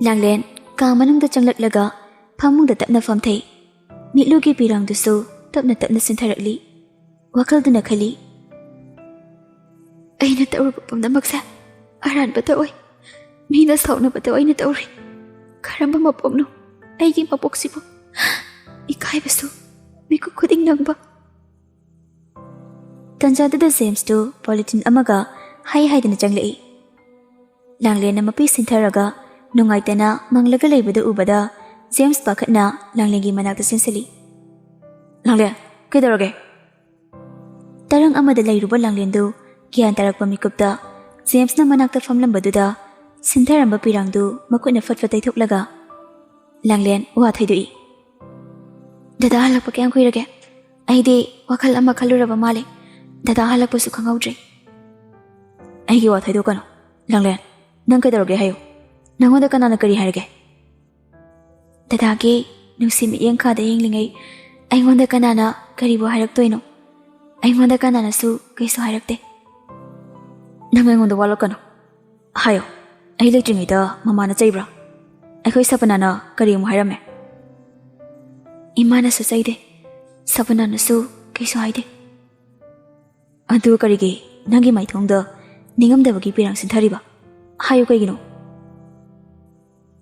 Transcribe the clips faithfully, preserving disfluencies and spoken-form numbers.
ꯂꯥꯡꯂꯦꯟ ꯀꯥ ꯃꯅꯨꯡꯗ ꯆꯪꯂꯛꯂꯒ ꯐꯃꯨꯡꯗ ꯇꯞꯅ ꯐꯝꯊꯩ꯫ ꯃꯤꯠꯂꯨꯒꯤ ꯄꯤꯔꯥꯡꯗꯨꯁꯨ ꯇꯞꯅ ꯇꯞꯅ ꯆꯤꯟꯊꯔꯛꯂꯤ꯫ ꯋꯥꯈꯜꯗꯨꯅ ꯈꯜꯂꯤ, "ꯑꯩꯅ ꯇꯧꯔꯨꯕ ꯄꯨꯝꯅꯃꯛꯁꯦ ꯑꯔꯥꯟꯕ ꯇꯧꯏ꯫ ꯃꯤꯅ ꯁꯥꯎꯅꯕꯗꯣ ꯑꯩꯅ ꯇꯧꯔꯤ꯫ ꯀꯔꯝꯕ ꯃꯄꯣꯛꯅꯣ ꯑꯩꯒꯤ ꯃꯄꯣꯛꯁꯤꯕꯨ?" ꯏꯀꯥꯏꯕꯁꯨ, ꯃꯤꯀꯨꯞ ꯈꯨꯗꯤꯡ ꯅꯪꯕ꯫ ꯇꯟꯖꯥꯗꯨꯗ ꯖꯦꯝꯁꯇꯨ ꯄꯣꯂꯤꯊꯤꯟ ꯑꯃꯒ ꯍꯥꯏ ꯍꯥꯏꯗꯅ ꯆꯪꯂꯛꯏ꯫ ꯂꯥꯡꯂꯦꯟꯅ ꯃꯄꯤ ꯁꯤꯟꯊꯔꯒ ꯅꯨꯡꯉꯥꯏꯇꯅ ꯃꯪꯂꯒ ꯂꯩꯕꯗꯨ ꯎꯕꯗ ꯖꯦꯝꯁ ꯄꯥꯈꯠꯅ ꯂꯥꯡꯂꯦꯟꯒꯤ ꯃꯅꯥꯛꯇ ꯆꯦꯟꯁꯤꯜꯂꯤ꯫ "ꯂꯥꯡꯂꯦꯟ, ꯀꯩꯗꯧꯔꯒꯦ?" ꯇꯔꯪ ꯑꯃꯗ ꯂꯩꯔꯨꯕ ꯂꯥꯡꯂꯦꯟꯗꯨ ꯒ꯭ꯌꯥꯟ ꯇꯥꯔꯛꯄ ꯃꯤꯀꯨꯞꯇ ꯖꯦꯝꯁꯅ ꯃꯅꯥꯛꯇ ꯐꯝꯂꯝꯕꯗꯨꯗ ꯁꯤꯟꯊꯔꯝꯕ ꯄꯤꯔꯥꯡꯗꯨ ꯃꯈꯨꯠꯅ ꯐꯠ ꯐꯠ ꯇꯩꯊꯣꯛꯂꯒ ꯂꯥꯡꯂꯦꯟ ꯋꯥ ꯊꯩꯗꯣꯛꯏ꯫ "ꯗꯗꯥ ꯍꯜꯂꯛꯄ ꯀꯌꯥꯝ ꯀꯨꯏꯔꯒꯦ? ꯑꯩꯗꯤ ꯋꯥꯈꯜ ꯑꯃ ꯈꯜꯂꯨꯔꯕ ꯃꯥꯜꯂꯦ꯫ ꯗꯗꯥ ꯍꯜꯂꯛꯄꯁꯨ ꯈꯪꯍꯧꯗ꯭ꯔꯦ꯫" "ꯑꯩꯒꯤ ꯋꯥ ꯊꯩꯗꯣꯛꯀꯅꯨ꯫ ꯂꯥꯡꯂꯦꯟ, ꯅꯪ ꯀꯩꯗꯧꯔꯒꯦ ꯍꯥꯏꯌꯨ꯫ ꯅꯪꯉꯣꯟꯗ ꯀꯅꯥꯅ ꯀꯔꯤ ꯍꯥꯏꯔꯒꯦ?" "ꯗꯗꯥꯒꯤ ꯅꯨꯡꯁꯤ ꯃꯤꯠꯌꯦꯡ ꯈꯥꯗ ꯌꯦꯡꯂꯤꯉꯩ ꯑꯩꯉꯣꯟꯗ ꯀꯅꯥꯅ ꯀꯔꯤꯕꯨ ꯍꯥꯏꯔꯛꯇꯣꯏꯅꯣ? ꯑꯩꯉꯣꯟꯗ ꯀꯅꯥꯅꯁꯨ ꯀꯩꯁꯨ ꯍꯥꯏꯔꯛꯇꯦ꯫" "ꯅꯪ ꯑꯩꯉꯣꯟꯗ ꯋꯥꯂꯛꯀꯅꯨ꯫ ꯍꯥꯏꯌꯣ, ꯑꯩ ꯂꯩꯇ꯭ꯔꯤꯉꯩꯗ ꯃꯃꯥꯅ ꯆꯩꯕ꯭ꯔꯥ? ꯑꯩꯈꯣꯏ ꯁꯄꯅꯥꯅ ꯀꯔꯤ ꯑꯃꯨꯛ ꯍꯥꯏꯔꯝꯃꯦ?" "ꯏꯃꯥꯅꯁꯨ ꯆꯩꯗꯦ, ꯁꯄꯅꯥꯅꯁꯨ ꯀꯩꯁꯨ ꯍꯥꯏꯗꯦ꯫" "ꯑꯗꯨ ꯀꯔꯤꯒꯤ ꯅꯪꯒꯤ ꯃꯥꯏꯊꯣꯡꯗ ꯅꯤꯡꯉꯝꯗꯕꯒꯤ ꯄꯤꯔꯥꯡ ꯁꯤꯟꯊꯔꯤꯕ? ꯍꯥꯏꯌꯨ ꯀꯩꯒꯤꯅꯣ?"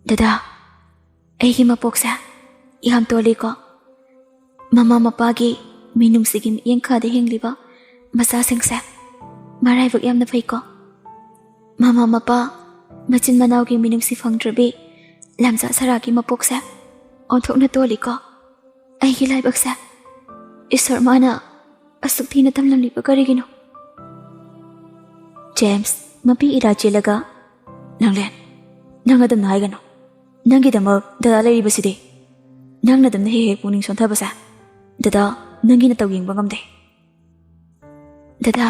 "ꯗꯗꯥ, ꯑꯩꯒꯤ ꯃꯄꯣꯛꯁꯦ ꯌꯥꯝ ꯇꯣꯜꯂꯤꯀꯣ꯫ ꯃꯃꯥ ꯃꯄꯥꯒꯤ ꯃꯤꯅꯨꯡꯁꯤꯒꯤ ꯃꯤꯠꯌꯦꯡ ꯈꯥꯗ ꯍꯤꯡꯂꯤꯕ ꯃꯆꯥꯁꯤꯡꯁꯦ ꯃꯔꯥꯏꯕꯛ ꯌꯥꯝꯅ ꯐꯩꯀꯣ꯫ ꯃꯃꯥ ꯃꯄꯥ ꯃꯆꯤꯟ ꯃꯅꯥꯎꯒꯤ ꯃꯤꯅꯨꯡꯁꯤ ꯐꯪꯗ꯭ꯔꯕꯤ ꯂꯝꯖꯥ ꯁꯔꯥꯒꯤ ꯃꯄꯣꯛꯁꯦ ꯑꯣꯟꯊꯣꯛꯅ ꯇꯣꯜꯂꯤꯀꯣ꯫ ꯑꯩꯒꯤ ꯂꯥꯏꯕꯛꯁꯦ ꯏꯁꯣꯔ ꯃꯥꯅ ꯑꯁꯨꯛ ꯊꯤꯅ ꯇꯝꯂꯝꯂꯤꯕ ꯀꯔꯤꯒꯤꯅꯣ?" ꯖꯦꯝꯁ ꯃꯄꯤ ꯏꯔꯥ ꯆꯦꯜꯂꯒ, "ꯂꯥꯡꯂꯦꯟ, ꯅꯪ ꯑꯗꯨꯝꯅ ꯍꯥꯏꯒꯅꯨ꯫ ꯅꯪꯒꯤꯗꯃꯛ ꯗꯗꯥ ꯂꯩꯔꯤꯕꯁꯤꯗꯤ꯫ ꯅꯪꯅ ꯑꯗꯨꯝꯅ ꯍꯦꯛ ꯍꯦꯛ ꯄꯨꯛꯅꯤꯡ ꯁꯣꯟꯊꯕꯁꯦ ꯗꯗꯥ ꯅꯪꯒꯤ ꯅꯇꯧ ꯌꯦꯡꯕ ꯉꯝꯗꯦ꯫" "ꯗꯗꯥ,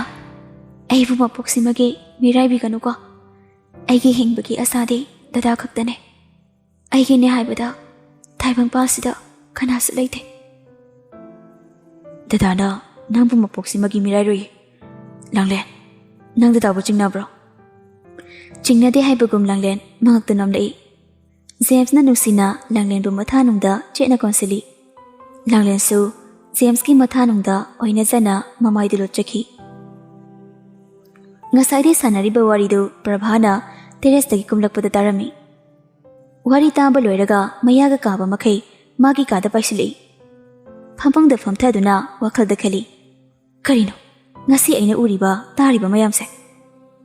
ꯑꯩꯕꯨ ꯃꯄꯣꯛꯁꯤꯃꯒꯤ ꯃꯤꯔꯥꯏꯕꯤꯒꯅꯨꯀꯣ꯫ ꯑꯩꯒꯤ ꯍꯤꯡꯕꯒꯤ ꯑꯁꯥꯗꯤ ꯗꯗꯥ ꯈꯛꯇꯅꯦ꯫ ꯑꯩꯒꯤꯅꯦ ꯍꯥꯏꯕꯗ ꯇꯥꯏꯕꯪꯄꯥꯜꯁꯤꯗ ꯀꯅꯥꯁꯨ ꯂꯩꯇꯦ꯫" "ꯗꯗꯥꯅ ꯅꯪꯕꯨ ꯃꯄꯣꯛꯁꯤꯃꯒꯤ ꯃꯤꯔꯥꯏꯔꯨꯏ꯫" "ꯂꯥꯡꯂꯦꯟ, ꯅꯪ ꯗꯗꯥꯕꯨ ꯆꯤꯡꯅꯕ꯭ꯔꯣ?" ꯆꯤꯡꯅꯗꯦ ꯍꯥꯏꯕꯒꯨꯝ ꯂꯥꯡꯂꯦꯟ ꯃꯉꯛꯇ ꯅꯝꯂꯛꯏ꯫ ꯖꯦꯝꯁꯅ ꯅꯨꯡꯁꯤꯅ ꯂꯥꯡꯂꯦꯟꯕꯨ ꯃꯊꯥꯅꯨꯡꯗ ꯆꯦꯠꯅ ꯀꯣꯟꯁꯤꯜꯂꯤ꯫ ꯂꯥꯡꯂꯦꯟꯁꯨ ꯖꯦꯝꯁꯀꯤ ꯃꯊꯥꯅꯨꯡꯗ ꯑꯣꯏꯅꯖꯅ ꯃꯃꯥꯏꯗꯨ ꯂꯨꯠꯆꯈꯤ꯫ ꯉꯁꯥꯏꯗꯩ ꯁꯥꯟꯅꯔꯤꯕ ꯋꯥꯔꯤꯗꯨ ꯄ꯭ꯔꯚꯥꯅ ꯇꯦꯔꯦꯁꯇꯒꯤ ꯀꯨꯝꯂꯛꯄꯗ ꯇꯥꯔꯝꯃꯤ꯫ ꯋꯥꯔꯤ ꯇꯥꯕ ꯂꯣꯏꯔꯒ ꯃꯌꯥꯒ ꯀꯥꯕ ꯃꯈꯩ ꯃꯥꯒꯤ ꯀꯥꯗ ꯄꯥꯏꯁꯤꯜꯂꯛꯏ꯫ ꯐꯝꯐꯝꯗ ꯐꯝꯊꯗꯨꯅ ꯋꯥꯈꯜꯗ ꯈꯜꯂꯤ, "ꯀꯔꯤꯅꯣ ꯉꯁꯤ ꯑꯩꯅ ꯎꯔꯤꯕ ꯇꯥꯔꯤꯕ ꯃꯌꯥꯝꯁꯦ?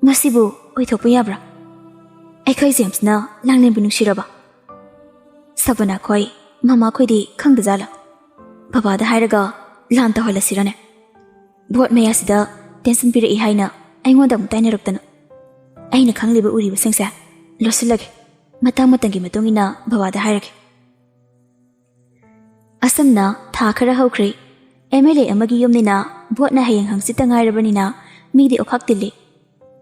ꯃꯁꯤꯕꯨ ꯑꯣꯏꯊꯣꯛꯄ ꯌꯥꯕ꯭ꯔꯥ? ꯑꯩꯈꯣꯏ ꯖꯦꯝꯁꯅ ꯂꯥꯡꯂꯦꯟꯕꯨ ꯅꯨꯡꯁꯤꯔꯕ? ꯁꯕꯅꯥ ꯈꯣꯏ, ꯃꯃꯥ ꯈꯣꯏꯗꯤ ꯈꯪꯗꯖꯥꯠꯂꯥ? ꯕꯕꯥꯗ ꯍꯥꯏꯔꯒ ꯂꯥꯟ ꯇꯧꯍꯜꯂꯁꯤꯔꯅꯦ? ꯚꯣꯠ ꯃꯌꯥꯁꯤꯗ ꯇꯦꯟꯁꯟ ꯄꯤꯔꯛꯏ ꯍꯥꯏꯅ ꯑꯩꯉꯣꯟꯗ ꯑꯃꯨꯛ ꯇꯥꯏꯅꯔꯛꯇꯅ꯫ ꯑꯩꯅ ꯈꯪꯂꯤꯕ ꯎꯔꯤꯕꯁꯤꯡꯁꯦ ꯂꯣꯠꯁꯤꯜꯂꯒꯦ꯫ ꯃꯇꯥꯡ ꯃꯇꯝꯒꯤ ꯃꯇꯨꯡ ꯏꯟꯅ ꯕꯕꯥꯗ ꯍꯥꯏꯔꯒꯦ꯫" ꯑꯁꯨꯝꯅ ꯊꯥ ꯈꯔ ꯍꯧꯈ꯭ꯔꯦ꯫ ꯑꯦꯝ ꯑꯦꯜ ꯑꯦ ꯑꯃꯒꯤ ꯌꯨꯝꯅꯤꯅ ꯚꯣꯠꯅ ꯍꯌꯦꯡ ꯍꯪꯆꯤꯠꯇ ꯉꯥꯏꯔꯕꯅꯤꯅ ꯃꯤꯗꯤ ꯑꯣꯈꯥꯛ ꯇꯤꯜꯂꯤ꯫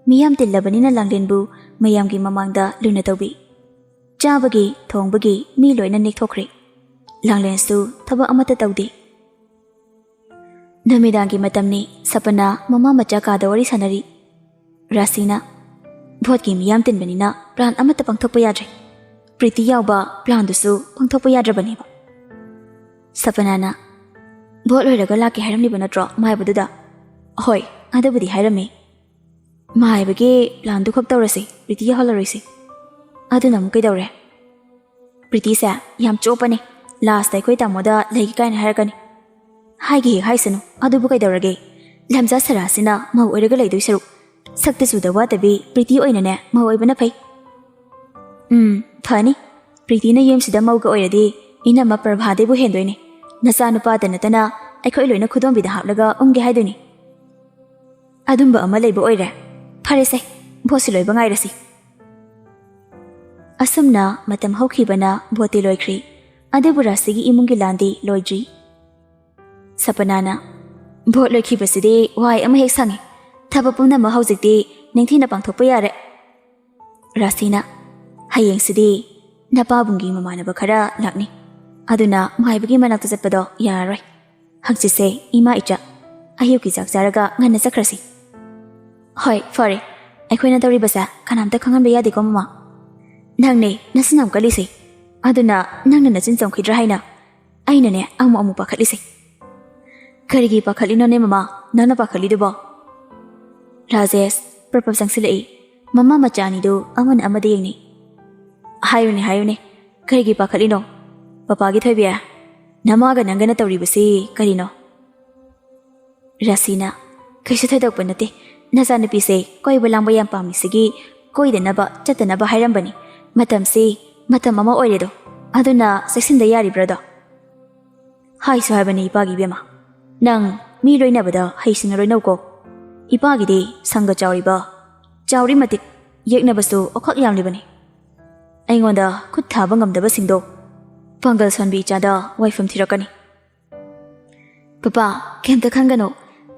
ꯃꯤꯌꯥꯝ ꯇꯤꯜꯂꯕꯅꯤꯅ ꯂꯥꯡꯂꯦꯟꯕꯨ ꯃꯌꯥꯝꯒꯤ ꯃꯃꯥꯡꯗ ꯂꯨꯅ ꯇꯧꯕꯤ꯫ ꯆꯥꯕꯒꯤ, ꯊꯣꯡꯕꯒꯤ ꯃꯤ ꯂꯣꯏꯅ ꯅꯦꯛꯊꯣꯛꯈ꯭ꯔꯦ꯫ ꯂꯥꯡꯂꯦꯟꯁꯨ ꯊꯕꯛ ꯑꯃꯠꯇ ꯇꯧꯗꯦ꯫ ꯅꯨꯃꯤꯗꯥꯡꯒꯤ ꯃꯇꯝꯅꯤ꯫ ꯁꯄꯅꯥ ꯃꯃꯥ ꯃꯆꯥ ꯀꯥꯗ ꯋꯥꯔꯤ ꯁꯥꯟꯅꯔꯤ꯫ ꯔꯥꯁꯤꯅ, "ꯚꯣꯠꯀꯤ ꯃꯤꯌꯥꯝ ꯇꯤꯟꯕꯅꯤꯅ ꯄ꯭ꯂꯥꯟ ꯑꯃꯠꯇ ꯄꯥꯡꯊꯣꯛꯄ ꯌꯥꯗ꯭ꯔꯦ꯫ ꯄ꯭ꯔꯤꯇꯤ ꯌꯥꯎꯕ ꯄ꯭ꯂꯥꯟꯗꯨꯁꯨ ꯄꯥꯡꯊꯣꯛꯄ ꯌꯥꯗ꯭ꯔꯕꯅꯦꯕ꯫" ꯁꯄꯅꯥꯅ, "ꯚꯣꯠ ꯂꯣꯏꯔꯒ ꯂꯥꯛꯀꯦ ꯍꯥꯏꯔꯝꯂꯤꯕ ꯅꯠꯇ꯭ꯔꯣ ꯃꯥꯏꯕꯗꯨꯗ?" "ꯍꯣꯏ, ꯑꯗꯨꯕꯨꯗꯤ ꯍꯥꯏꯔꯝꯃꯤ꯫ ꯃꯥꯏꯕꯒꯤ ꯄ꯭ꯂꯥꯟꯗꯨ ꯈꯛ ꯇꯧꯔꯁꯤ, ꯄ꯭ꯔꯤꯇꯤ ꯌꯥꯎꯍꯜꯂꯔꯣꯏꯁꯤ꯫" "ꯑꯗꯨꯅ ꯑꯃꯨꯛ ꯀꯩꯗꯧꯔꯦ?" "ꯄ꯭ꯔꯤꯇꯤꯁꯦ ꯌꯥꯝ ꯆꯣꯞꯄꯅꯤ꯫ ꯂꯥꯁꯇ ꯑꯩꯈꯣꯏ ꯇꯥꯃꯣꯗ ꯂꯩꯒꯦ ꯀꯥꯏꯅ ꯍꯥꯏꯔꯛꯀꯅꯤ꯫" "ꯍꯥꯏꯒꯦ ꯍꯦꯛ ꯍꯥꯏꯁꯅꯨ, ꯑꯗꯨꯕꯨ ꯀꯩꯗꯧꯔꯒꯦ? ꯂꯝꯖꯥ ꯁꯔꯥꯁꯤꯅ ꯃꯧ ꯑꯣꯏꯔꯒ ꯂꯩꯗꯣꯏ ꯁꯔꯨꯛ ꯁꯛꯇ ꯆꯨꯗ ꯋꯥꯠꯇꯕꯤ ꯄ꯭ꯔꯤꯇꯤ ꯑꯣꯏꯅꯅꯦ ꯃꯧ ꯑꯣꯏꯕꯅ ꯐꯩ꯫" "ꯎꯝ, ꯐꯅꯤ꯫ ꯄ꯭ꯔꯤꯇꯤꯅ ꯌꯨꯝꯁꯤꯗ ꯃꯧꯒ ꯑꯣꯏꯔꯗꯤ ꯏꯅꯝꯃ ꯄ꯭ꯔꯚꯥꯗꯩꯕꯨ ꯍꯦꯟꯗꯣꯏꯅꯦ꯫ ꯅꯆꯥꯅꯨꯄꯥꯗ ꯅꯠꯇꯅ ꯑꯩꯈꯣꯏ ꯂꯣꯏꯅ ꯈꯨꯗꯣꯝꯕꯤꯗ ꯍꯥꯞꯂꯒ ꯎꯝꯒꯦ ꯍꯥꯏꯗꯣꯏꯅꯦ꯫" "ꯑꯗꯨꯝꯕ ꯑꯃ ꯂꯩꯕ ꯑꯣꯏꯔꯦ꯫ ꯐꯔꯦꯁꯦ, ꯚꯣꯠꯁꯤ ꯂꯣꯏꯕ ꯉꯥꯏꯔꯁꯤ꯫" ꯑꯁꯨꯝꯅ ꯃꯇꯝ ꯍꯧꯈꯤꯕꯅ ꯚꯣꯠꯇꯤ ꯂꯣꯏꯈ꯭ꯔꯤ꯫ ꯑꯗꯨꯕꯨ ꯔꯥꯁꯤꯒꯤ ꯏꯃꯨꯡꯒꯤ ꯂꯥꯟꯗꯤ ꯂꯣꯏꯗ꯭ꯔꯤ꯫ ꯁꯄꯅꯥꯅ, "ꯚꯣꯠ ꯂꯣꯏꯈꯤꯕꯁꯤꯗꯤ ꯋꯥꯏ ꯑꯃ ꯍꯦꯛ ꯁꯪꯉꯤ꯫ ꯊꯕꯛ ꯄꯨꯝꯅꯃꯛ ꯍꯧꯖꯤꯛꯇꯤ ꯅꯤꯡꯊꯤꯅ ꯄꯥꯡꯊꯣꯛꯄ ꯌꯥꯔꯦ꯫" ꯔꯥꯁꯤꯅ, "ꯍꯌꯦꯡꯁꯤꯗꯤ ꯅꯄꯥꯕꯨꯡꯒꯤ ꯃꯃꯥꯟꯅꯕ ꯈꯔ ꯂꯥꯛꯅꯤ꯫ ꯑꯗꯨꯅ ꯃꯥꯏꯕꯒꯤ ꯃꯅꯥꯛꯇ ꯆꯠꯄꯗꯣ ꯌꯥꯔꯔꯣꯏ꯫ ꯍꯪꯆꯤꯠꯁꯦ ꯏꯃꯥ ꯏꯆꯥ ꯑꯌꯨꯛꯀꯤ ꯆꯥꯛ ꯆꯥꯔꯒ ꯉꯟꯅ ꯆꯠꯈ꯭ꯔꯁꯤ꯫" "ꯍꯣꯏ, ꯐꯔꯦ꯫ ꯑꯩꯈꯣꯏꯅ ꯇꯧꯔꯤꯕꯁꯦ ꯀꯅꯥꯝꯇ ꯈꯪꯍꯟꯕ ꯌꯥꯗꯦꯀꯣ, ꯃꯃꯥ?" ꯅꯪꯅꯦ ꯅꯆꯤꯟ ꯌꯥꯝ ꯀꯜꯂꯤꯁꯦ꯫ ꯑꯗꯨꯅ ꯅꯪꯅ ꯅꯆꯤꯟ ꯆꯣꯡꯈꯤꯗ꯭ꯔꯥ ꯍꯥꯏꯅ ꯑꯩꯅꯅꯦ ꯑꯃꯨꯛ ꯑꯃꯨꯛ ꯄꯥꯈꯠꯂꯤꯁꯦ꯫ ꯀꯔꯤꯒꯤ ꯄꯥꯈꯠꯂꯤꯅꯣꯅꯦ ꯃꯃꯥ, ꯅꯪꯅ ꯄꯥꯈꯠꯂꯤꯗꯨꯕꯣ? ꯔꯥꯖꯦꯁ ꯄ꯭ꯔꯞ ꯄ꯭ꯔꯞ ꯆꯪꯁꯤꯜꯂꯛꯏ꯫ ꯃꯃꯥ ꯃꯆꯥ ꯑꯅꯤꯗꯨ ꯑꯃꯅ ꯑꯃꯗ ꯌꯦꯡꯅꯩ꯫ ꯍꯥꯏꯌꯨꯅꯦ, ꯍꯥꯏꯌꯨꯅꯦ, ꯀꯔꯤꯒꯤ ꯄꯥꯈꯠꯂꯤꯅꯣ? ꯄꯄꯥꯒꯤ ꯊꯣꯏꯕꯤ, ꯅꯃꯥꯒ ꯅꯪꯒꯅ ꯇꯧꯔꯤꯕꯁꯤ ꯀꯔꯤꯅꯣ? ꯔꯥꯁꯤꯅ, ꯀꯩꯁꯨ ꯊꯣꯏꯗꯣꯛꯄ ꯅꯠꯇꯦ, ꯅꯆꯥꯅꯨꯄꯤꯁꯦ ꯀꯣꯏꯕ ꯂꯥꯡꯕ ꯌꯥꯝ ꯄꯥꯝꯃꯤꯁꯤꯒꯤ ꯀꯣꯏꯗꯅꯕ ꯆꯠꯇꯅꯕ ꯍꯥꯏꯔꯝꯕꯅꯤ꯫ ꯃꯇꯝꯁꯤ ꯃꯇꯝ ꯑꯃ ꯑꯣꯏꯔꯦꯗꯣ, ꯑꯗꯨꯅ ꯆꯦꯛꯁꯤꯟꯗ ꯌꯥꯔꯤꯕ꯭ꯔꯥꯗꯣ? ꯍꯥꯏꯁꯨ ꯍꯥꯏꯕꯅꯤ ꯏꯄꯥꯒꯤ ꯏꯕꯦꯝꯃ, ꯅꯪ ꯃꯤ ꯂꯣꯏꯅꯕꯗ ꯍꯩꯁꯤꯡꯅ ꯂꯣꯏꯅꯧꯀꯣ꯫ ꯏꯄꯥꯒꯤꯗꯤ ꯁꯪꯒ ꯆꯥꯎꯔꯤꯕ, ꯆꯥꯎꯔꯤ ꯃꯇꯤꯛ ꯌꯦꯛꯅꯕꯁꯨ ꯑꯣꯈꯛ ꯌꯥꯝꯂꯤꯕꯅꯤ꯫ ꯑꯩꯉꯣꯟꯗ ꯈꯨꯠ ꯊꯥꯕ ꯉꯝꯗꯕꯁꯤꯡꯗꯣ ꯄꯥꯡꯒꯜ ꯁꯣꯟꯕꯤ ꯏꯆꯥꯗ ꯋꯥꯏꯐꯝ ꯊꯤꯔꯛꯀꯅꯤ꯫ ꯄꯄꯥ, ꯀꯩꯝꯇ ꯈꯟꯒꯅꯨ꯫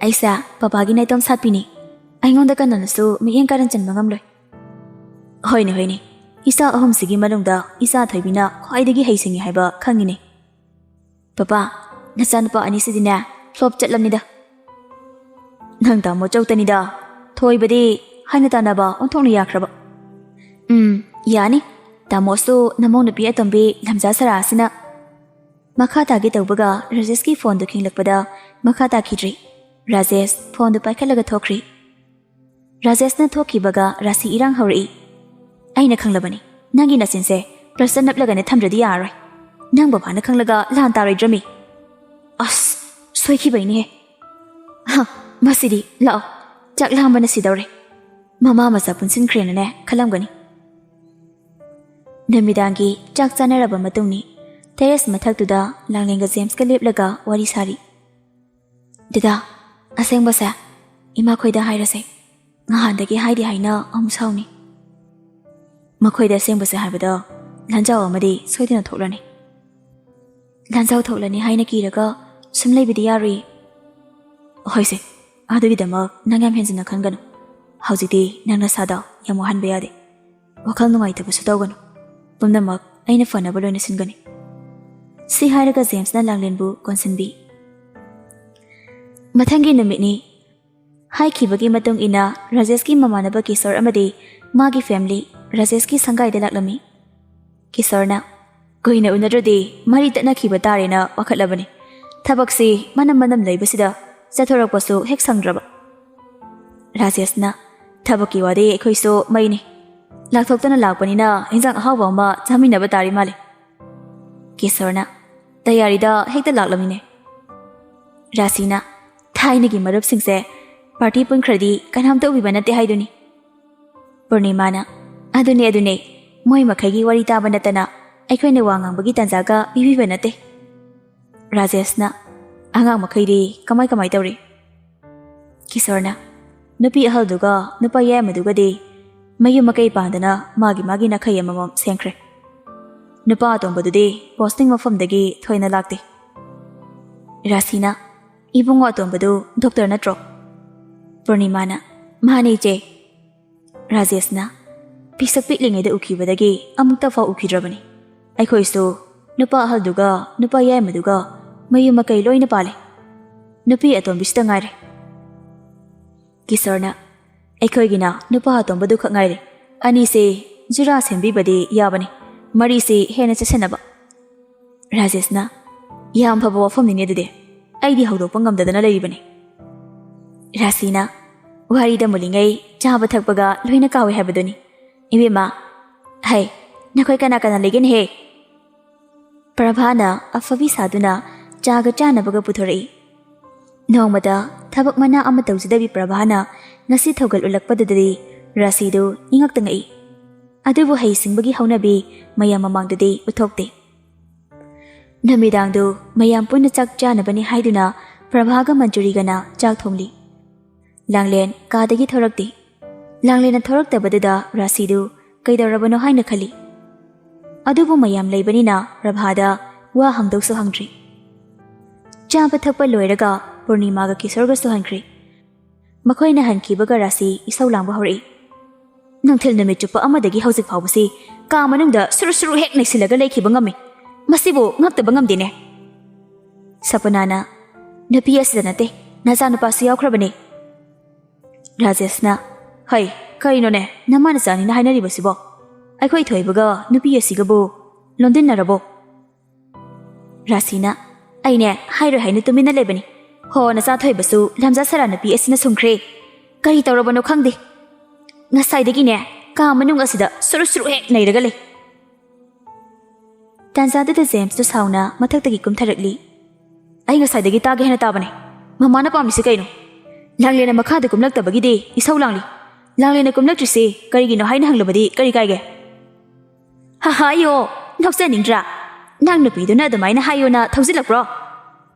ꯑꯩꯁꯦ ꯄꯄꯥꯒꯤ ꯅꯥꯏꯇꯣꯝ ꯁꯥꯠꯄꯤꯅꯤ꯫ ꯑꯩꯉꯣꯟꯗ ꯀꯅꯥꯅꯁꯨ ꯃꯤꯠꯌꯦꯡ ꯀꯥꯔꯟ ꯆꯟꯕ ꯉꯝꯂꯣꯏ꯫ ꯍꯣꯏꯅꯦ, ꯍꯣꯏꯅꯦ, ꯏꯆꯥ ꯑꯍꯨꯝꯁꯤꯒꯤ ꯃꯅꯨꯡꯗ ꯏꯆꯥ ꯊꯣꯏꯕꯤꯅ ꯈ꯭ꯋꯥꯏꯗꯒꯤ ꯍꯩꯁꯤꯡꯉꯤ ꯍꯥꯏꯕ ꯈꯪꯉꯤꯅꯦ꯫ ꯄꯄꯥ, ꯅꯆꯥꯅꯨꯄꯥ ꯑꯅꯤꯁꯤꯗꯤꯅꯦ ꯐ꯭ꯂꯣꯞ ꯆꯠꯂꯝꯅꯤꯗ꯫ ꯅꯪ ꯇꯥꯃꯣ ꯆꯧꯇꯅꯤꯗ꯫ ꯊꯣꯏꯕꯗꯤ ꯍꯥꯏꯅ ꯇꯥꯟꯅꯕ ꯑꯣꯟꯊꯣꯛꯅ ꯌꯥꯈ꯭ꯔꯕ꯫ ꯎꯝ, ꯌꯥꯅꯤ꯫ ꯇꯥꯃꯣꯁꯨ ꯅꯃꯧ ꯅꯨꯄꯤ ꯑꯇꯣꯝꯕꯤ ꯂꯝꯖꯥ ꯁꯔꯥ ꯑꯁꯤꯅ꯫ ꯃꯈꯥ ꯇꯥꯒꯦ ꯇꯧꯕꯒ ꯔꯥꯖꯦꯁꯀꯤ ꯐꯣꯟꯗꯨ ꯈꯤꯡꯂꯛꯄꯗ ꯃꯈꯥ ꯇꯥꯈꯤꯗ꯭ꯔꯤ꯫ ꯔꯥꯖꯦꯁ ꯐꯣꯟꯗꯨ ꯄꯥꯏꯈꯠꯂꯒ ꯊꯣꯛꯈ꯭ꯔꯤ꯫ ꯔꯥꯖꯦꯁꯅ ꯊꯣꯛꯈꯤꯕꯒ ꯔꯥꯁꯤ ꯏꯔꯥꯡ ꯍꯧꯔꯛꯏ꯫ ꯑꯩꯅ ꯈꯪꯂꯕꯅꯤ, ꯅꯪꯒꯤ ꯅꯆꯤꯟꯁꯦ ꯄ꯭ꯂꯁꯇ ꯅꯞꯂꯒꯅꯦ ꯊꯝꯗ꯭ꯔꯗꯤ ꯌꯥꯔꯔꯣꯏ꯫ ꯅꯪ ꯕꯕꯥꯅ ꯈꯪꯂꯒ ꯂꯥꯟ ꯇꯥꯔꯣꯏꯗ꯭ꯔꯃꯤ? ꯑꯁ, ꯁꯣꯏꯈꯤꯕꯩꯅꯦꯍꯦ꯫ ꯍ, ꯃꯁꯤꯗꯤ, ꯂꯥꯛꯑꯣ, ꯆꯥꯛ ꯂꯥꯝꯕꯅ ꯁꯤꯗꯧꯔꯦ꯫ ꯃꯃꯥ ꯃꯆꯥ ꯄꯨꯟꯁꯤꯟꯈ꯭ꯔꯦꯅꯅꯦ ꯈꯜꯂꯝꯒꯅꯤ꯫ ꯅꯨꯃꯤꯗꯥꯡꯒꯤ ꯆꯥꯛ ꯆꯥꯅꯔꯕ ꯃꯇꯨꯡꯅꯤ꯫ ꯇꯦꯔꯦꯁ ꯃꯊꯛꯇꯨꯗ ꯂꯥꯡꯂꯦꯟꯒ ꯖꯦꯝꯁꯀ ꯂꯦꯞꯂꯒ ꯋꯥꯔꯤ ꯁꯥꯔꯤ꯫ ꯗꯗꯥ, ꯑꯁꯦꯡꯕꯁꯦ ꯏꯃꯥꯈꯣꯏꯗ ꯍꯥꯏꯔꯁꯦ꯫ ꯉꯍꯥꯟꯗꯒꯤ ꯍꯥꯏꯗꯤ ꯍꯥꯏꯅ ꯑꯃꯨꯛ ꯁꯥꯎꯅꯤ꯫ ꯃꯈꯣꯏꯗ ꯑꯁꯦꯡꯕꯁꯦ ꯍꯥꯏꯕꯗ ꯂꯥꯟꯖꯥꯎ ꯑꯃꯗꯤ ꯁꯣꯏꯗꯅ ꯊꯣꯛꯂꯅꯤ꯫ ꯂꯥꯟꯖꯥꯎ ꯊꯣꯛꯂꯅꯤ ꯍꯥꯏꯅ ꯀꯤꯔꯒ ꯁꯨꯝ ꯂꯩꯕꯗꯤ ꯌꯥꯔꯣꯏ꯫ ꯍꯣꯏꯁꯦ, ꯑꯗꯨꯒꯤꯗꯃꯛ ꯅꯪ ꯌꯥꯝ ꯍꯦꯟꯖꯤꯟꯅ ꯈꯟꯒꯅꯨ꯫ ꯍꯧꯖꯤꯛꯇꯤ ꯅꯪ ꯅꯁꯥꯗ ꯌꯥꯝ ꯋꯥꯍꯟꯕ ꯌꯥꯗꯦ꯫ ꯋꯥꯈꯜ ꯅꯨꯡꯉꯥꯏꯇꯕꯁꯨ ꯇꯧꯒꯅꯨ꯫ ꯄꯨꯝꯅꯃꯛ ꯑꯩꯅ ꯐꯅꯕ ꯂꯣꯏꯅ ꯁꯤꯟꯒꯅꯤ꯫ ꯁꯤ ꯍꯥꯏꯔꯒ ꯖꯦꯝꯁꯅ ꯂꯥꯡꯂꯦꯟꯕꯨ ꯀꯣꯟꯁꯤꯟꯕꯤ꯫ ꯃꯊꯪꯒꯤ ꯅꯨꯃꯤꯠꯅꯤ꯫ ꯍꯥꯏꯈꯤꯕꯒꯤ ꯃꯇꯨꯡ ꯏꯟꯅ ꯔꯥꯖꯦꯁꯀꯤ ꯃꯃꯥꯟꯅꯕ ꯀꯤꯁꯣꯔ ꯑꯃꯗꯤ ꯃꯥꯒꯤ ꯐꯦꯃꯤꯂꯤ ꯔꯥꯖꯦꯁꯀꯤ ꯁꯪꯒꯥꯏꯗ ꯂꯥꯛꯂꯝꯃꯤ꯫ ꯀꯤꯁꯣꯔꯅ, "ꯀꯨꯏꯅ ꯎꯅꯗ꯭ꯔꯗꯤ ꯃꯔꯤ ꯇꯠꯅꯈꯤꯕ ꯇꯥꯔꯦꯅ ꯄꯥꯈꯠꯂꯕꯅꯤ꯫ ꯊꯕꯛꯁꯤ ꯃꯅꯝ ꯃꯅꯝ ꯂꯩꯕꯁꯤꯗ ꯆꯠꯊꯣꯔꯛꯄꯁꯨ ꯍꯦꯛ ꯁꯪꯗ꯭ꯔꯕ꯫" ꯔꯥꯖꯦꯁꯅ, "ꯊꯕꯛꯀꯤ ꯋꯥꯗꯤ ꯑꯩꯈꯣꯏꯁꯨ ꯃꯩꯅꯤ꯫ ꯂꯥꯛꯊꯣꯛꯇꯅ ꯂꯥꯛꯄꯅꯤꯅ ꯏꯟꯖꯥꯡ ꯑꯍꯥꯎꯕ ꯑꯃ ꯆꯥꯃꯤꯟꯅꯕ ꯇꯥꯔꯤ ꯃꯥꯜꯂꯦ꯫" ꯀꯤꯁꯣꯔꯅ, "ꯇꯌꯥꯔꯤꯗ ꯍꯦꯛꯇ ꯂꯥꯛꯂꯝꯃꯤꯅꯦ꯫" ꯔꯥꯁꯤꯅ, "ꯊꯥꯏꯅꯒꯤ ꯃꯔꯨꯞꯁꯤꯡꯁꯦ ꯄꯥꯔꯇꯤ ꯄꯨꯟꯈ꯭ꯔꯗꯤ ꯀꯅꯥꯝꯇ ꯎꯕꯤꯕ ꯅꯠꯇꯦ ꯍꯥꯏꯗꯨꯅꯤ꯫" ꯄꯨꯔꯅꯤꯃꯥꯅ, "ꯑꯗꯨꯅꯦ, ꯑꯗꯨꯅꯦ, ꯃꯣꯏ ꯃꯈꯩꯒꯤ ꯋꯥꯔꯤ ꯇꯥꯕ ꯅꯠꯇꯅ ꯑꯩꯈꯣꯏꯅ ꯋꯥ ꯉꯥꯡꯕꯒꯤ ꯇꯥꯟꯖꯥꯒ ꯄꯤꯕꯤꯕ ꯅꯠꯇꯦ꯫" ꯔꯥꯖꯦꯁꯅ, "ꯑꯉꯥꯡ ꯃꯈꯩꯗꯤ ꯀꯃꯥꯏ ꯀꯃꯥꯏ ꯇꯧꯔꯤ?" ꯀꯤꯁꯣꯔꯅ, "ꯅꯨꯄꯤ ꯑꯍꯜꯗꯨꯒ ꯅꯨꯄꯥ ꯌꯥꯏꯃꯗꯨꯒꯗꯤ ꯃꯌꯨꯝ ꯃꯀꯩ ꯄꯥꯟꯗꯅ ꯃꯥꯒꯤ ꯃꯥꯒꯤ ꯅꯥꯈꯩ ꯑꯃꯃꯝ ꯁꯦꯝꯈ꯭ꯔꯦ꯫ ꯅꯨꯄꯥ ꯑꯇꯣꯝꯕꯗꯨꯗꯤ ꯄꯣꯁꯇꯤꯡ ꯃꯐꯝꯗꯒꯤ ꯊꯣꯏꯅ ꯂꯥꯛꯇꯦ꯫" ꯔꯥꯁꯤꯅ, "ꯏꯕꯨꯡꯉꯣ ꯑꯇꯣꯝꯕꯗꯨ ꯗꯣꯛꯇꯔ ꯅꯠꯇ꯭ꯔꯣ?" ꯄꯨꯔꯅꯤꯃꯥꯅ, "ꯃꯥꯅꯦ, ꯏꯆꯦ꯫" ꯔꯥꯖꯦꯁꯅ, "ꯄꯤꯁꯛ ꯄꯤꯛꯂꯤꯉꯩꯗ ꯎꯈꯤꯕꯗꯒꯤ ꯑꯃꯨꯛꯇ ꯐꯥꯎ ꯎꯈꯤꯗ꯭ꯔꯕꯅꯤ꯫ ꯑꯩꯈꯣꯏꯁꯨ ꯅꯨꯄꯥ ꯑꯍꯜꯗꯨꯒ ꯅꯨꯄꯥ ꯌꯥꯏꯃꯗꯨꯒ ꯃꯌꯨꯝ ꯃꯀꯩ ꯂꯣꯏꯅ ꯄꯥꯜꯂꯦ꯫ ꯅꯨꯄꯤ ꯑꯇꯣꯝꯕꯤꯁꯤꯗ ꯉꯥꯏꯔꯦ꯫" ꯀꯤꯁꯣꯔꯅ, "ꯑꯩꯈꯣꯏꯒꯤꯅ ꯅꯨꯄꯥ ꯑꯇꯣꯝꯕꯗꯨ ꯈꯛ ꯉꯥꯏꯔꯦ꯫ ꯑꯅꯤꯁꯦ ꯖꯨꯔꯥ ꯁꯦꯝꯕꯤꯕꯗꯤ ꯌꯥꯕꯅꯤ, ꯃꯔꯤꯁꯤ ꯍꯦꯟꯅ ꯆꯦꯠꯁꯤꯟꯅꯕ꯫" ꯔꯥꯖꯦꯁꯅ, "ꯌꯥꯝ ꯐꯕ ꯋꯥꯐꯝꯅꯤꯅꯦ ꯑꯗꯨꯗꯤ꯫ ꯑꯩꯗꯤ ꯍꯧꯗꯣꯛꯄ ꯉꯝꯗꯗꯅ ꯂꯩꯔꯤꯕꯅꯤ꯫" ꯔꯥꯁꯤꯅ, "ꯋꯥꯔꯤꯗ ꯃꯨꯜꯂꯤꯉꯩ ꯆꯥꯕ ꯊꯛꯄꯒ ꯂꯣꯏꯅ ꯀꯥꯎꯏ ꯍꯥꯏꯕꯗꯨꯅꯤ꯫ ꯏꯕꯦꯝꯃ, ꯍꯩ, ꯅꯈꯣꯏ ꯀꯅꯥ ꯀꯅꯥ ꯂꯩꯒꯦꯅꯦꯍꯦ?" ꯄ꯭ꯔꯚꯥꯅ ꯑꯐꯕꯤ ꯁꯥꯗꯨꯅ ꯆꯥꯒ ꯆꯥꯅꯕꯒ ꯄꯨꯊꯣꯔꯛꯏ꯫ ꯅꯣꯡꯃꯗ ꯊꯕꯛ ꯃꯅꯥ ꯑꯃ ꯇꯧꯖꯗꯕꯤ ꯄ꯭ꯔꯚꯥꯅ ꯉꯁꯤ ꯊꯧꯒꯜ ꯎꯠꯂꯛꯄꯗꯨꯗꯗꯤ ꯔꯥꯁꯤꯗꯨ ꯏꯉꯛꯇ ꯉꯛꯏ꯫ ꯑꯗꯨꯕꯨ ꯍꯩꯁꯤꯡꯕꯒꯤ ꯍꯧꯅꯕꯤ ꯃꯌꯥꯝ ꯃꯃꯥꯡꯗꯗꯤ ꯎꯠꯊꯣꯛꯇꯦ꯫ ꯅꯨꯃꯤꯗꯥꯡꯗꯨ ꯃꯌꯥꯝ ꯄꯨꯟꯅ ꯆꯥꯛ ꯆꯥꯅꯕꯅꯤ ꯍꯥꯏꯗꯨꯅ ꯄ꯭ꯔꯚꯥꯒ ꯃꯟꯖꯨꯔꯤꯒꯅ ꯆꯥꯛ ꯊꯣꯡꯂꯤ꯫ ꯂꯥꯡꯂꯦꯟ ꯀꯥꯗꯒꯤ ꯊꯣꯔꯛꯇꯦ꯫ ꯂꯥꯡꯂꯦꯟꯅ ꯊꯣꯔꯛꯇꯕꯗꯨꯗ ꯔꯥꯁꯤꯗꯨ ꯀꯩꯗꯧꯔꯕꯅꯣ ꯍꯥꯏꯅ ꯈꯜꯂꯤ꯫ ꯑꯗꯨꯕꯨ ꯃꯌꯥꯝ ꯂꯩꯕꯅꯤꯅ ꯄ꯭ꯔꯚꯥꯗ ꯋꯥ ꯍꯪꯗꯧꯁꯨ ꯍꯪꯗ꯭ꯔꯤ꯫ ꯆꯥꯕ ꯊꯛꯄ ꯂꯣꯏꯔꯒ ꯄꯨꯔꯅꯤꯃꯥꯒ ꯀꯤꯁꯣꯔꯒꯁꯨ ꯍꯟꯈ꯭ꯔꯤ꯫ ꯃꯈꯣꯏꯅ ꯍꯟꯈꯤꯕꯒ ꯔꯥꯁꯤ ꯏꯁꯧ ꯂꯥꯡꯕ ꯍꯧꯔꯛꯏ꯫ "ꯅꯨꯡꯊꯤꯜ ꯅꯨꯃꯤꯠ ꯆꯨꯞꯄ ꯑꯃꯗꯒꯤ ꯍꯧꯖꯤꯛ ꯐꯥꯎꯕꯁꯤ ꯀꯥ ꯃꯅꯨꯡꯗ ꯁꯨꯔꯨ ꯁꯨꯔꯨ ꯍꯦꯛ ꯅꯩꯁꯤꯜꯂꯒ ꯂꯩꯈꯤꯕ ꯉꯝꯃꯤ꯫ ꯃꯁꯤꯕꯨ ꯉꯛꯇꯕ ꯉꯝꯗꯦꯅꯦ꯫" ꯁꯄꯅꯥꯅ, "ꯅꯨꯄꯤ ꯑꯁꯤꯗ ꯅꯠꯇꯦ, ꯅꯆꯥꯅꯨꯄꯥꯁꯨ ꯌꯥꯎꯈ꯭ꯔꯕꯅꯦ꯫" ꯔꯥꯖꯦꯁꯅ, ꯍꯩ, ꯀꯩꯅꯣꯅꯦ, ꯅꯃꯥ ꯅꯆꯥꯅꯤꯅ ꯍꯥꯏꯅꯔꯤꯕꯁꯤꯕꯣ? ꯑꯩꯈꯣꯏ ꯊꯣꯏꯕꯒ ꯅꯨꯄꯤ ꯑꯁꯤꯒꯕꯨ ꯂꯣꯟꯗꯤꯟꯅꯔꯕꯣ? ꯔꯥꯁꯤꯅ, "ꯑꯩꯅꯦ ꯍꯥꯏꯔꯣꯏ ꯍꯥꯏꯅ ꯇꯨꯃꯤꯟꯅ ꯂꯩꯕꯅꯤ꯫ ꯍꯣ, ꯅꯆꯥ ꯊꯣꯏꯕꯁꯨ ꯂꯝꯖꯥ ꯁꯔꯥ ꯅꯨꯄꯤ ꯑꯁꯤꯅ ꯁꯨꯝꯈ꯭ꯔꯦ꯫ ꯀꯔꯤ ꯇꯧꯔꯕꯅꯣ ꯈꯪꯗꯦ꯫ ꯉꯁꯥꯏꯗꯒꯤꯅꯦ ꯀꯥ ꯃꯅꯨꯡ ꯑꯁꯤꯗ ꯁꯨꯔꯨ ꯁꯨꯔꯨ ꯍꯦꯛ ꯅꯩꯔꯒ ꯂꯩ꯫" ꯇꯥꯟꯖꯥꯗꯨꯗ ꯖꯦꯝꯁꯇꯨ ꯁꯥꯎꯅ ꯃꯊꯛꯇꯒꯤ ꯀꯨꯝꯊꯔꯛꯂꯤ꯫ "ꯑꯩ ꯉꯁꯥꯏꯗꯒꯤ ꯇꯥꯒꯦ ꯍꯥꯏꯅ ꯇꯥꯕꯅꯦ꯫ ꯃꯃꯥꯅ ꯄꯥꯝꯂꯤꯁꯤ ꯀꯩꯅꯣ? ꯂꯥꯡꯂꯦꯟꯅ ꯃꯈꯥꯗ ꯀꯨꯝꯂꯛꯇꯕꯒꯤꯗꯤ ꯏꯁꯧ ꯂꯥꯡꯂꯤ꯫ ꯂꯥꯡꯂꯦꯟꯅ ꯀꯨꯝꯂꯛꯇ꯭ꯔꯤꯁꯤ ꯀꯔꯤꯒꯤꯅꯣ ꯍꯥꯏꯅ ꯍꯪꯂꯕꯗꯤ ꯀꯔꯤ ꯀꯥꯏꯒꯦ?" "ꯍꯥ, ꯍꯥꯏꯌꯣ, ꯅꯣꯛꯆꯅꯤꯡꯗ꯭ꯔꯥ? ꯅꯪ ꯅꯨꯄꯤꯗꯨꯅ ꯑꯗꯨꯃꯥꯏꯅ ꯍꯥꯏꯌꯣꯅ ꯊꯧꯖꯤꯜꯂꯛꯄ꯭ꯔꯣ?"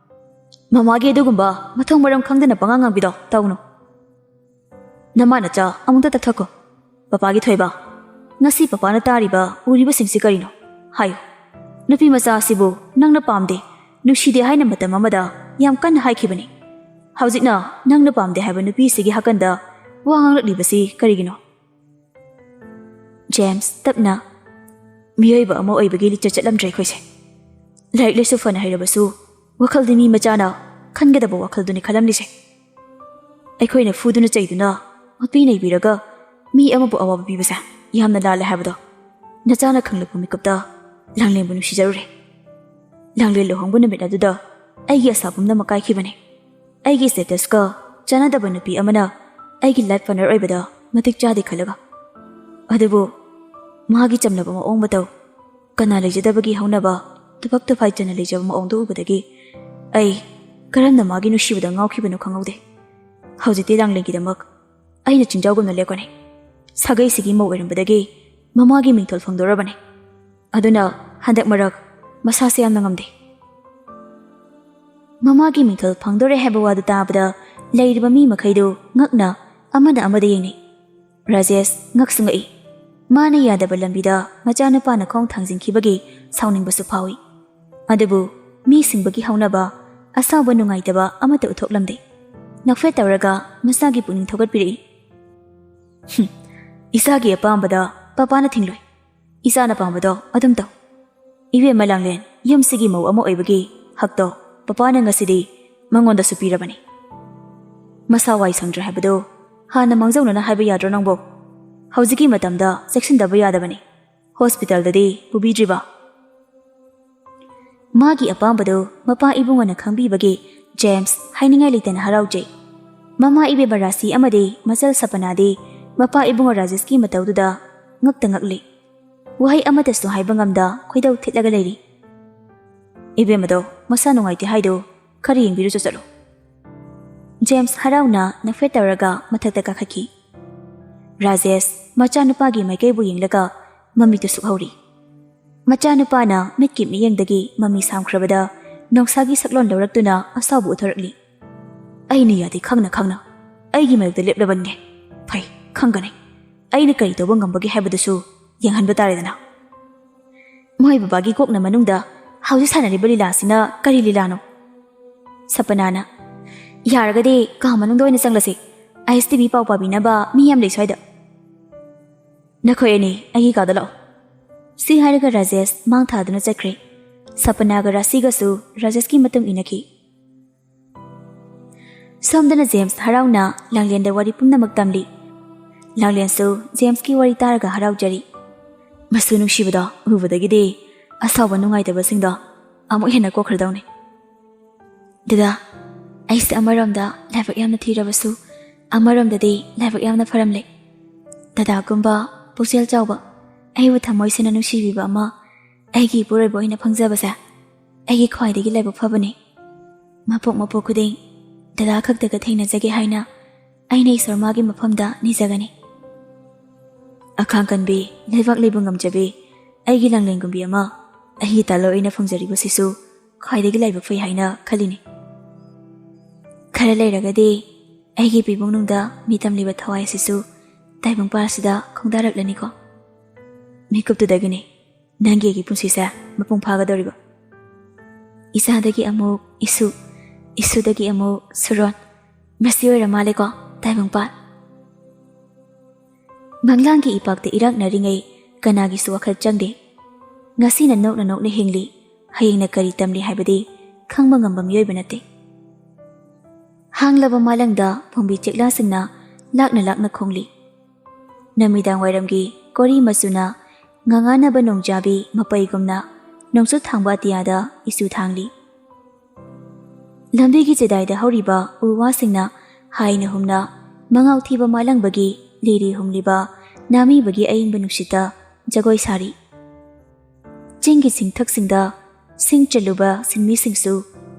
"ꯃꯃꯥꯒꯤ ꯑꯗꯨꯒꯨꯝꯕ ꯃꯊꯣꯡ ꯃꯔꯝ ꯈꯪꯗꯅ ꯄꯉꯥꯡ ꯉꯥꯡꯕꯤꯗꯣ ꯇꯧꯅꯨ꯫ ꯅꯃꯥ ꯅꯆꯥ ꯑꯃꯨꯛꯇ ꯇꯞꯊꯈꯣ꯫ ꯄꯄꯥꯒꯤ ꯊꯣꯏꯕ, ꯉꯁꯤ ꯄꯄꯥꯅ ꯇꯥꯔꯤꯕ, ꯎꯔꯤꯕꯁꯤꯡꯁꯤ ꯀꯔꯤꯅꯣ? ꯍꯥꯏꯌꯨ꯫ ꯅꯨꯄꯤ ꯃꯆꯥ ꯑꯁꯤꯕꯨ ꯅꯪꯅ ꯄꯥꯝꯗꯦ, ꯅꯨꯡꯁꯤꯗꯦ ꯍꯥꯏꯅ ꯃꯇꯝ ꯑꯃꯗ ꯌꯥꯝ ꯀꯟꯅ ꯍꯥꯏꯈꯤꯕꯅꯤ꯫ ꯍꯧꯖꯤꯛꯅ ꯅꯪꯅ ꯄꯥꯝꯗꯦ ꯍꯥꯏꯕ ꯅꯨꯄꯤꯁꯤꯒꯤ ꯍꯥꯀꯟꯗ ꯋꯥ ꯉꯥꯡꯂꯛꯂꯤꯕꯁꯤ ꯀꯔꯤꯒꯤꯅꯣ?" ꯖꯦꯝꯁ ꯇꯞꯅ, "ꯃꯤꯑꯣꯏꯕ ꯑꯃ ꯑꯣꯏꯕꯒꯤ ꯂꯤꯆꯠ ꯆꯠꯂꯝꯗ꯭ꯔꯦ ꯑꯩꯈꯣꯏꯁꯦ꯫ ꯂꯥꯏꯔꯤꯛ ꯂꯥꯏꯁꯨ ꯐꯅ ꯍꯩꯔꯕꯁꯨ ꯋꯥꯈꯜꯗꯤ ꯃꯤ ꯃꯆꯥꯅ ꯈꯟꯒꯗꯕ ꯋꯥꯈꯜꯗꯨꯅꯤ ꯈꯜꯂꯝꯂꯤꯁꯦ꯫ ꯑꯩꯈꯣꯏꯅ ꯐꯨꯗꯨꯅ ꯆꯩꯗꯨꯅ ꯑꯣꯠꯄꯤ ꯅꯩꯕꯤꯔꯒ ꯃꯤ ꯑꯃꯕꯨ ꯑꯋꯥꯕ ꯄꯤꯕꯁꯦ ꯌꯥꯝꯅ ꯂꯥꯜꯂꯦ ꯍꯥꯏꯕꯗꯣ ꯅꯆꯥꯅ ꯈꯪꯂꯛꯄ ꯃꯤꯀꯨꯞꯇ ꯂꯥꯡꯂꯦꯟꯕꯨ ꯅꯨꯡꯁꯤꯖꯔꯨꯔꯦ꯫ ꯂꯥꯡꯂꯦꯟ ꯂꯨꯍꯣꯡꯕ ꯅꯨꯃꯤꯠ ꯑꯗꯨꯗ ꯑꯩꯒꯤ ꯑꯁꯥ ꯄꯨꯝꯅꯃꯛ ꯀꯥꯏꯈꯤꯕꯅꯤ꯫ ꯑꯩꯒꯤ statusꯀ ꯆꯥꯟꯅꯗꯕ ꯅꯨꯄꯤ ꯑꯃꯅ ꯑꯩꯒꯤ life partner ꯑꯣꯏꯕꯗ ꯃꯇꯤꯛ ꯆꯥꯗꯦ ꯈꯜꯂꯒ꯫ ꯑꯗꯨꯕꯨ ꯃꯥꯒꯤ ꯆꯝꯂꯕ ꯃꯑꯣꯡ ꯃꯇꯧ, ꯀꯅꯥ ꯂꯩꯖꯗꯕꯒꯤ ꯍꯧꯅꯕ, ꯇꯨꯐꯛ ꯇꯨꯐꯥꯏ ꯆꯟꯅ ꯂꯩꯖꯕ ꯃꯑꯣꯡꯗꯨ ꯎꯕꯗꯒꯤ ꯑꯩ ꯀꯔꯝꯅ ꯃꯥꯒꯤ ꯅꯨꯡꯁꯤꯕꯗ ꯉꯥꯎꯈꯤꯕꯅꯣ ꯈꯪꯍꯧꯗꯦ꯫ ꯍꯧꯖꯤꯛꯇꯤ ꯂꯥꯡꯂꯦꯟꯒꯤꯗꯃꯛ ꯑꯩꯅ ꯆꯤꯡꯖꯥꯎꯒꯨꯝꯅ ꯂꯦꯞꯀꯅꯤ꯫ ꯁꯥꯒꯩꯁꯤꯒꯤ ꯃꯧ ꯑꯣꯏꯔꯝꯕꯗꯒꯤ ꯃꯃꯥꯒꯤ ꯃꯤꯡꯊꯣꯜ ꯐꯪꯗꯣꯔꯕꯅꯤ꯫ ꯑꯗꯨꯅ ꯍꯟꯗꯛ ꯃꯔꯛ ꯃꯁꯥꯁꯦ ꯌꯥꯝꯅ ꯉꯝꯗꯦ꯫" ꯃꯃꯥꯒꯤ ꯃꯤꯡꯊꯣꯜ ꯐꯪꯗꯣꯔꯦ ꯍꯥꯏꯕ ꯋꯥꯗꯨ ꯇꯥꯕꯗ ꯂꯩꯔꯤꯕ ꯃꯤ ꯃꯈꯩꯗꯨ ꯉꯛꯅ ꯑꯃꯅ ꯑꯃꯗ ꯌꯦꯡꯅꯩ꯫ ꯔꯥꯖꯦꯁ ꯉꯛꯁꯨ ꯉꯛꯏ꯫ ꯃꯥꯅ ꯌꯥꯗꯕ ꯂꯝꯕꯤꯗ ꯃꯆꯥꯅꯨꯄꯥꯅ ꯈꯣꯡ ꯊꯥꯡꯖꯤꯟꯈꯤꯕꯒꯤ ꯁꯥꯎꯅꯤꯡꯕꯁꯨ ꯐꯥꯎꯏ꯫ ꯑꯗꯨꯕꯨ ꯃꯤ ꯁꯤꯡꯕꯒꯤ ꯍꯧꯅꯕ, ꯑꯁꯥꯎꯕ ꯅꯨꯡꯉꯥꯏꯇꯕ ꯑꯃꯠꯇ ꯎꯠꯊꯣꯛꯂꯝꯗꯦ꯫ ꯅꯣꯛꯐꯦꯠ ꯇꯧꯔꯒ ꯃꯆꯥꯒꯤ ꯄꯨꯛꯅꯤꯡ ꯊꯧꯒꯠꯄꯤꯔꯛꯏ꯫ "ꯍꯨꯝ, ꯏꯆꯥꯒꯤ ꯑꯄꯥꯝꯕꯗ ꯄꯄꯥꯅ ꯊꯤꯡꯂꯣꯏ꯫ ꯏꯆꯥꯅ ꯄꯥꯝꯕꯗꯣ ꯑꯗꯨꯝ ꯇꯧ꯫ ꯏꯕꯦꯝꯃ ꯂꯥꯡꯂꯦꯟ, ꯌꯨꯝꯁꯤꯒꯤ ꯃꯧ ꯑꯃ ꯑꯣꯏꯕꯒꯤ ꯍꯛꯇꯣ ꯄꯄꯥꯅ ꯉꯁꯤꯗꯤ ꯃꯉꯣꯟꯗꯁꯨ ꯄꯤꯔꯕꯅꯤ꯫" ꯃꯁꯥ ꯋꯥꯏ ꯁꯪꯗ꯭ꯔꯦ ꯍꯥꯏꯕꯗꯨ ꯍꯥꯟꯅ ꯃꯥꯡꯖꯧꯅꯅ ꯍꯥꯏꯕ ꯌꯥꯗ꯭ꯔꯣ ꯅꯪꯕꯣ? ꯍꯧꯖꯤꯛꯀꯤ ꯃꯇꯝꯗ ꯆꯦꯛꯁꯤꯟꯗꯕ ꯌꯥꯗꯕꯅꯤ꯫ ꯍꯣꯁꯄꯤꯇꯥꯜꯗꯗꯤ ꯄꯨꯕꯤꯗ꯭ꯔꯤꯕ? ꯃꯥꯒꯤ ꯑꯄꯥꯝꯕꯗꯨ ꯃꯄꯥ ꯏꯕꯨꯡꯉꯣꯅ ꯈꯪꯕꯤꯕꯒꯤ ꯖꯦꯝꯁ ꯍꯥꯏꯅꯤꯡꯉꯥꯏ ꯂꯩꯇꯅ ꯍꯔꯥꯎꯖꯩ꯫ ꯃꯃꯥ ꯏꯕꯦꯝꯃ ꯔꯥꯁꯤ ꯑꯃꯗꯤ ꯃꯆꯜ ꯁꯄꯅꯥꯗꯤ ꯃꯄꯥ ꯏꯕꯨꯡꯉꯣ ꯔꯥꯖꯦꯁꯀꯤ ꯃꯇꯧꯗꯨꯗ ꯉꯛꯇ ꯉꯛꯂꯤ꯫ ꯋꯥꯍꯩ ꯑꯃꯠꯇꯁꯨ ꯍꯥꯏꯕ ꯉꯝꯗ ꯈꯣꯏꯗꯧ ꯊꯤꯠꯂꯒ ꯂꯩꯔꯤ꯫ "ꯏꯕꯦꯝꯃꯗꯣ ꯃꯁꯥ ꯅꯨꯡꯉꯥꯏꯇꯦ ꯍꯥꯏꯗꯨ ꯈꯔ ꯌꯦꯡꯕꯤꯔꯨꯆꯣ ꯆꯠꯂꯣ꯫" ꯖꯦꯝꯁ ꯍꯔꯥꯎꯅ ꯅꯐꯦꯠ ꯇꯧꯔꯒ ꯃꯊꯛꯇ ꯀꯥꯈꯠꯈꯤ꯫ ꯔꯥꯖꯦꯁ ꯃꯆꯥꯅꯨꯄꯥꯒꯤ ꯃꯥꯏꯀꯩꯕꯨ ꯌꯦꯡꯂꯒ ꯃꯃꯤꯠꯇꯨ ꯁꯨꯛꯍꯧꯔꯤ꯫ ꯃꯆꯥꯅꯨꯄꯥꯅ ꯃꯤꯠꯀꯤ ꯃꯤꯠꯌꯦꯡꯗꯒꯤ ꯃꯃꯤ ꯁꯥꯝꯈ꯭ꯔꯕꯗ ꯅꯣꯡꯁꯥꯒꯤ ꯁꯛꯂꯣꯟ ꯂꯧꯔꯛꯇꯨꯅ ꯑꯁꯥꯎꯕ ꯎꯠꯊꯣꯔꯛꯂꯤ꯫ "ꯑꯩꯅ ꯌꯥꯗꯦ ꯈꯪꯅ ꯈꯪꯅ꯫ ꯑꯩꯒꯤ ꯃꯥꯌꯣꯛꯇ ꯂꯦꯞꯂꯕꯅꯤꯅꯦ꯫ ꯐꯩ, ꯈꯪꯒꯅꯤ꯫ ꯑꯩꯅ ꯀꯔꯤ ꯇꯧꯕ ꯉꯝꯕꯒꯦ ꯍꯥꯏꯕꯗꯨꯁꯨ ꯌꯦꯡꯍꯟꯕ ꯇꯥꯔꯦꯗꯅ꯫" "ꯃꯣꯏ ꯕꯕꯥꯒꯤ ꯀꯣꯛꯅ ꯃꯅꯨꯡꯗ ꯍꯧꯖꯤꯛ ꯁꯥꯟꯅꯔꯤꯕ ꯂꯤꯂꯥꯁꯤꯅ ꯀꯔꯤ ꯂꯤꯂꯥꯅꯣ?" ꯁꯄꯅꯥꯅ, "ꯌꯥꯔꯒꯗꯤ ꯀꯥ ꯃꯅꯨꯡꯗ ꯑꯣꯏꯅ ꯆꯪꯂꯁꯤ꯫ ꯑꯥꯏ ꯑꯦꯁ ꯇꯤ ꯚꯤ ꯄꯥꯎ ꯄꯥꯕꯤꯅꯕ ꯃꯤ ꯌꯥꯝ ꯂꯩ ꯁ꯭ꯋꯥꯏꯗ꯫" "ꯅꯈꯣꯏ ꯑꯅꯤ ꯑꯩꯒꯤ ꯀꯥꯗ ꯂꯥꯛꯑꯣ꯫" ꯁꯤ ꯍꯥꯏꯔꯒ ꯔꯥꯖꯦꯁ ꯃꯥꯡ ꯊꯥꯗꯨꯅ ꯆꯠꯈ꯭ꯔꯦ꯫ ꯁꯄꯅꯥꯒ ꯔꯥꯁꯤꯒꯁꯨ ꯔꯥꯖꯦꯁꯀꯤ ꯃꯇꯨꯡ ꯏꯟꯅꯈꯤ꯫ ꯁꯣꯝꯗꯅ ꯖꯦꯝꯁ ꯍꯔꯥꯎꯅ ꯂꯥꯡꯂꯦꯟꯗ ꯋꯥꯔꯤ ꯄꯨꯝꯅꯃꯛ ꯇꯝꯂꯤ꯫ ꯂꯥꯡꯂꯦꯟꯁꯨ ꯖꯦꯝꯁꯀꯤ ꯋꯥꯔꯤ ꯇꯥꯔꯒ ꯍꯔꯥꯎꯖꯔꯤ꯫ ꯃꯁꯨ ꯅꯨꯡꯁꯤꯕꯗꯣ ꯎꯔꯨꯕꯗꯒꯤꯗꯤ ꯑꯁꯥꯎꯕ ꯅꯨꯡꯉꯥꯏꯇꯕꯁꯤꯡꯗꯣ ꯑꯃꯨꯛ ꯍꯦꯟꯅ ꯀꯣꯛꯈ꯭ꯔꯗꯧꯅꯤ꯫ "ꯗꯗꯥ, ꯑꯩꯁꯦ ꯑꯃꯔꯣꯝꯗ ꯂꯥꯏꯕꯛ ꯌꯥꯝꯅ ꯊꯤꯔꯕꯁꯨ, ꯑꯃꯔꯣꯝꯗꯗꯤ ꯂꯥꯏꯕꯛ ꯌꯥꯝꯅ ꯐꯔꯝꯂꯦ꯫ ꯗꯗꯥꯒꯨꯝꯕ ꯄꯨꯛꯆꯦꯜ ꯆꯥꯎꯕ, ꯑꯩꯕꯨ ꯊꯃꯣꯏ ꯁꯦꯡꯅ ꯅꯨꯡꯁꯤꯕꯤꯕ ꯑꯃ ꯑꯩꯒꯤ ꯏꯄꯨꯔꯣꯏꯕ ꯑꯣꯏꯅ ꯐꯪꯖꯕꯁꯦ ꯑꯩꯒꯤ ꯈ꯭ꯋꯥꯏꯗꯒꯤ ꯂꯥꯏꯕꯛ ꯐꯕꯅꯤ꯫ ꯃꯄꯣꯛ ꯃꯄꯣꯛ ꯈꯨꯗꯤꯡ ꯗꯗꯥ ꯈꯛꯇꯒ ꯊꯦꯡꯅꯖꯒꯦ ꯍꯥꯏꯅ ꯑꯩꯅ ꯏꯁꯣꯔ ꯃꯥꯒꯤ ꯃꯐꯝꯗ ꯅꯤꯖꯒꯅꯤ꯫" ꯑꯈꯥꯡ ꯀꯟꯕꯤ, ꯂꯩꯕꯥꯛ ꯂꯩꯕꯨ ꯉꯝꯖꯕꯤ, ꯑꯩꯒꯤ ꯂꯥꯡꯂꯦꯟꯒꯨꯝꯕꯤ ꯑꯃ ꯑꯩꯒꯤ ꯇꯥꯂꯣ ꯑꯩꯅ ꯐꯪꯖꯔꯤꯕꯁꯤꯁꯨ ꯈ꯭ꯋꯥꯏꯗꯒꯤ ꯂꯥꯏꯕꯛ ꯐꯩ ꯍꯥꯏꯅ ꯈꯜꯂꯤꯅꯤ꯫ ꯈꯔ ꯂꯩꯔꯒꯗꯤ ꯑꯩꯒꯤ ꯄꯤꯕꯨꯡꯅꯨꯡꯗ ꯃꯤ ꯇꯝꯂꯤꯕ ꯊꯋꯥꯏ ꯑꯁꯤꯁꯨ ꯇꯥꯏꯕꯪꯄꯥꯜ ꯑꯁꯤꯗ ꯈꯣꯡꯗꯥꯔꯛꯂꯅꯤꯀꯣ꯫ ꯃꯤꯀꯨꯞꯇꯨꯗꯒꯤꯅꯤ ꯅꯪꯒꯤ ꯑꯩꯒꯤ ꯄꯨꯟꯁꯤꯁꯦ ꯃꯄꯨꯡ ꯐꯥꯒꯗꯧꯔꯤꯕ꯫ ꯏꯆꯥꯗꯒꯤ ꯑꯃꯨꯛ ꯏꯁꯨ, ꯏꯁꯨꯗꯒꯤ ꯑꯃꯨꯛ ꯁꯨꯔꯣꯟ꯫ ꯃꯁꯤ ꯑꯣꯏꯔ ꯃꯥꯜꯂꯦꯀꯣ ꯇꯥꯏꯕꯪꯄꯥꯟ꯫ ꯃꯪꯂꯥꯟꯒꯤ ꯏꯄꯥꯛꯇ ꯏꯔꯥꯛꯅꯔꯤꯉꯩ ꯀꯅꯥꯒꯤꯁꯨ ꯋꯥꯈꯜ ꯆꯪꯗꯦ꯫ ꯉꯁꯤꯅ ꯅꯣꯛꯅ ꯅꯣꯛꯅ ꯍꯤꯡꯂꯤ, ꯍꯌꯦꯡꯅ ꯀꯔꯤ ꯇꯝꯂꯤ ꯍꯥꯏꯕꯗꯤ ꯈꯪꯕ ꯉꯝꯕ ꯃꯤꯑꯣꯏꯕ ꯅꯠꯇꯦ꯫ ꯍꯥꯡꯂꯕ ꯃꯥꯂꯪꯗ ꯐꯨꯝꯕꯤ ꯆꯦꯛꯂꯥꯁꯤꯡꯅ ꯂꯥꯛꯅ ꯂꯥꯛꯅ ꯈꯣꯡꯂꯤ꯫ ꯅꯨꯃꯤꯗꯥꯡ ꯋꯥꯏꯔꯝꯒꯤ ꯀꯣꯔꯤ ꯃꯆꯨꯅ ꯉꯥꯉꯥꯟꯅꯕ ꯅꯣꯡꯖꯥꯕꯤ ꯃꯄꯩꯒꯨꯝꯅ ꯅꯣꯡꯆꯨꯞ ꯊꯥꯡꯕ ꯑꯇꯤꯌꯥꯗ ꯏꯆꯨ ꯊꯥꯡꯂꯤ꯫ ꯂꯝꯕꯤꯒꯤ ꯆꯤꯗꯥꯏꯗ ꯍꯧꯔꯤꯕ ꯎ ꯋꯥꯁꯤꯡꯅ ꯍꯥꯏꯅ ꯍꯨꯝꯅ ꯃꯉꯥꯎ ꯊꯤꯕ ꯃꯥꯂꯪꯕꯒꯤ ꯂꯤꯔꯤ ꯍꯨꯝꯂꯤꯕ ꯅꯥꯃꯤꯕꯒꯤ ꯑꯏꯪꯕ ꯅꯨꯡꯁꯤꯠꯇ ꯖꯒꯣꯏ ꯁꯥꯔꯤ꯫ ꯆꯤꯡꯒꯤ ꯆꯤꯡꯊꯛꯁꯤꯡꯗ ꯁꯤꯡ ꯆꯜꯂꯨꯕ ꯁꯤꯟꯃꯤꯁꯤꯡꯁꯨ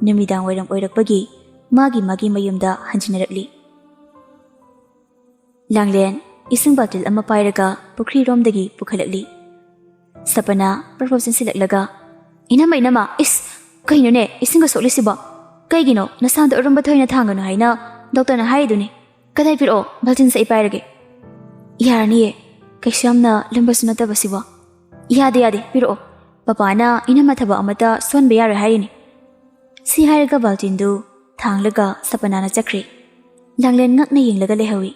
ꯅꯨꯃꯤꯗꯥꯡ ꯋꯥꯏꯔꯝ ꯑꯣꯏꯔꯛꯄꯒꯤ ꯃꯥꯒꯤ ꯃꯥꯒꯤ ꯃꯌꯨꯝꯗ ꯍꯟꯖꯤꯟꯅꯔꯛꯂꯤ꯫ ꯂꯥꯡꯂꯦꯟ ꯏꯁꯤꯡ ꯕꯥꯇꯤꯜ ꯑꯃ ꯄꯥꯏꯔꯒ ꯄꯨꯈ꯭ꯔꯤꯔꯣꯝꯗꯒꯤ ꯄꯨꯈꯠꯂꯛꯂꯤ꯫ ꯁꯄꯅꯥ ꯄ꯭ꯔꯞ ꯄ꯭ꯔꯞ ꯆꯦꯟꯁꯤꯜꯂꯛꯂꯒ, "ꯏꯅꯝꯃ, ꯏꯅꯝꯃ, ꯏꯁ, ꯀꯩꯅꯣꯅꯦ, ꯏꯁꯤꯡꯒ ꯁꯣꯛꯂꯤꯁꯤꯕꯣ? ꯀꯩꯒꯤꯅꯣ ꯅꯁꯥꯗ ꯑꯔꯨꯝꯕ ꯊꯣꯏꯅ ꯊꯥꯡꯒꯅꯨ ꯍꯥꯏꯅ ꯗꯣꯛꯇꯔꯅ ꯍꯥꯏꯗꯨꯅꯤ? ꯀꯗꯥꯏ ꯄꯤꯔꯛꯑꯣ, ꯕꯥꯜꯇꯤꯟꯁꯦ ꯑꯩ ꯄꯥꯏꯔꯒꯦ꯫" "ꯌꯥꯔꯅꯤꯌꯦ, ꯀꯩꯁꯨ ꯌꯥꯝꯅ ꯂꯨꯝꯕꯁꯨ ꯅꯠꯇꯕꯁꯤꯕꯣ꯫" "ꯌꯥꯗꯦ, ꯌꯥꯗꯦ, ꯄꯤꯔꯛꯑꯣ꯫ ꯄꯄꯥꯅ ꯏꯅꯝꯃ ꯊꯕꯛ ꯑꯃꯠꯇ ꯁꯨꯍꯟꯕ ꯌꯥꯔꯣꯏ ꯍꯥꯏꯔꯤꯅꯤ꯫" ꯁꯤ ꯍꯥꯏꯔꯒ ꯕꯥꯜꯇꯤꯟꯗꯨ ꯊꯥꯡꯂꯒ ꯁꯄꯅꯥꯅ ꯆꯠꯈ꯭ꯔꯦ꯫ ꯂꯥꯡꯂꯦꯟ ꯉꯛꯅ ꯌꯦꯡꯂꯒ ꯂꯩꯍꯧꯏ꯫